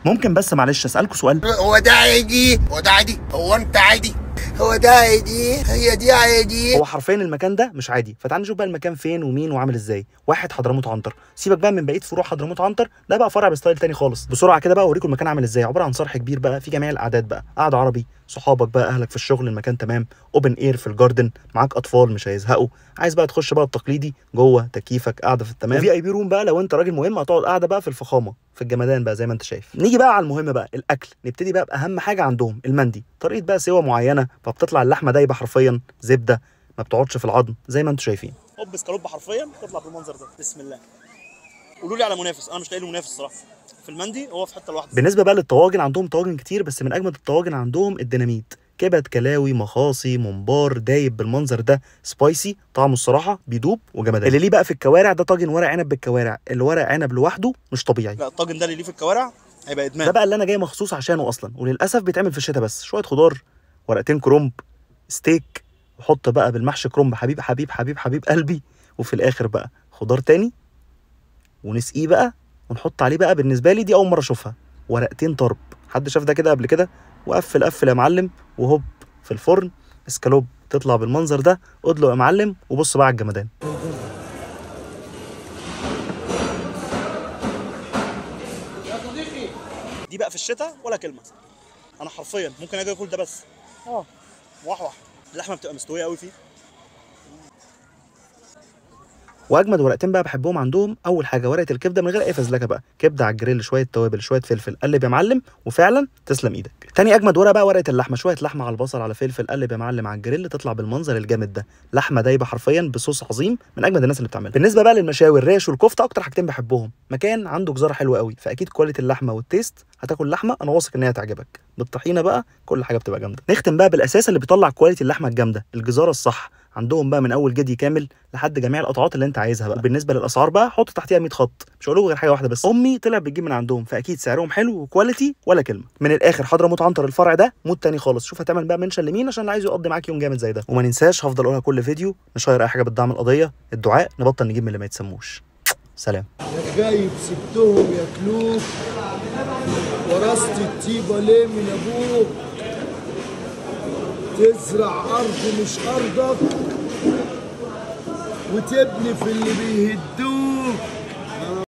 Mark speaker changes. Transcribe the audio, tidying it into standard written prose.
Speaker 1: ممكن بس معلش اسالكم سؤال؟
Speaker 2: هو ده عادي؟ هو ده عادي؟ هو انت عادي؟ هو ده عادي؟ هي دي عادي؟
Speaker 1: هو حرفيا المكان ده مش عادي. فتعال نشوف بقى المكان فين ومين وعامل ازاي. واحد حضرموت عنتر، سيبك بقى من بقية فروع حضرموت عنتر، ده بقى فرع ب style تاني خالص. بسرعة كده بقى اوريكم المكان عامل ازاي. عبارة عن صرح كبير بقى في جميع الاعداد بقى، قعدة عربي، صحابك بقى، اهلك في الشغل، المكان تمام، open air في ال garden، معاك اطفال مش هيزهقوا. عايز بقى تخش بقى التقليدي جوه تكييفك، قاعدة في التمام، VIP room بقى لو انت راجل مهم هتقعد قاعدة بقى في الفخامة في الجمدان بقى زي ما انت شايف. نيجي بقى على المهم بقى، الاكل. نبتدي بقى باهم حاجة عندهم، المندي. طريقه بقى سوا معينة، فبتطلع اللحمة دايبه حرفيا، زبدة ما بتقعدش في العظم زي ما انتم شايفين.
Speaker 3: هوب اسكالوب حرفيا تطلع بالمنظر ده. بسم الله. قولوا لي على منافس، انا مش لاقي له منافس الصراحة في المندي، هو في حتة لوحده.
Speaker 1: بالنسبة بقى للطواجن، عندهم طواجن كتير، بس من اجمد الطواجن عندهم الديناميت. كبد، كلاوي، مخاصي، ممبار، دايب بالمنظر ده، spicy، طعمه الصراحة بيدوب وجمدان. اللي ليه بقى في الكوارع ده طاجن ورق عنب بالكوارع، الورق عنب لوحده مش طبيعي.
Speaker 3: لا الطاجن ده اللي ليه في الكوارع هيبقى ادمان.
Speaker 1: ده بقى اللي انا جاي مخصوص عشانه اصلا، وللاسف بيتعمل في الشتاء بس. شوية خضار، ورقتين كرنب، ستيك، وحط بقى بالمحشي كرنب، حبيب حبيب حبيب حبيب قلبي. وفي الاخر بقى خضار تاني ونسقيه بقى ونحط عليه بقى، بالنسبة لي دي اول مرة اشوفها، ورقتين طرب. حد شاف ده كده قبل كده؟ وقفل قفل يا معلم، وهوب في الفرن اسكالوب تطلع بالمنظر ده. ادلق يا معلم وبص بقى على الجمدان.
Speaker 3: يا صديقي دي بقى في الشتاء ولا كلمة، انا حرفيا ممكن اجي اكل ده بس. وحوح اللحمة بتبقى مستوية قوي فيه.
Speaker 1: واجمد ورقتين بقى بحبهم عندهم، اول حاجة ورقة الكبده من غير اي فزلكه بقى، كبده على الجريل، شوية توابل، شوية فلفل، قلب يا معلم وفعلا تسلم ايدك. تاني اجمد ورقة بقى ورقة اللحمة، شوية لحمه على البصل على فلفل، قلب يا معلم على الجريل، تطلع بالمنظر الجامد ده، لحمه دايبه حرفيا بصوص عظيم، من اجمد الناس اللي بتعملها. بالنسبة بقى للمشاوي، الريش والكفته اكتر حاجتين بحبهم. مكان عنده جزاره حلوة قوي، فاكيد quality اللحمة وال taste، هتاكل لحمه انا واثق ان هي هتعجبك. بالطحينه بقى كل حاجة بتبقى جامدة. نختم بقى بالاساس اللي بيطلع quality اللحمة الجامدة، الجزاره الصح. عندهم بقى من اول جدي كامل لحد جميع القطعات اللي انت عايزها بقى. وبالنسبة للاسعار بقى حط تحتيها 100 خط، مش هقول لكم غير حاجة واحدة بس، امي طلع بتجيب من عندهم، فاكيد سعرهم حلو و quality ولا كلمة. من الاخر حضرموت عنتر الفرع ده mood تاني خالص. شوف هتعمل بقى mention لمين عشان اللي عايز يقضي معاك يوم جامد زي ده. وما ننساش، هفضل اقولها كل فيديو، نشير اي حاجة بتدعم القضية، الدعاء، نبطل نجيب من اللي ما يتسموش. سلام.
Speaker 4: يا خايب سبتهم ياكلوك، ورثت الطيبة ليه من ابوك؟ تزرع ارض مش ارضك وتبني في اللي بيهدوك.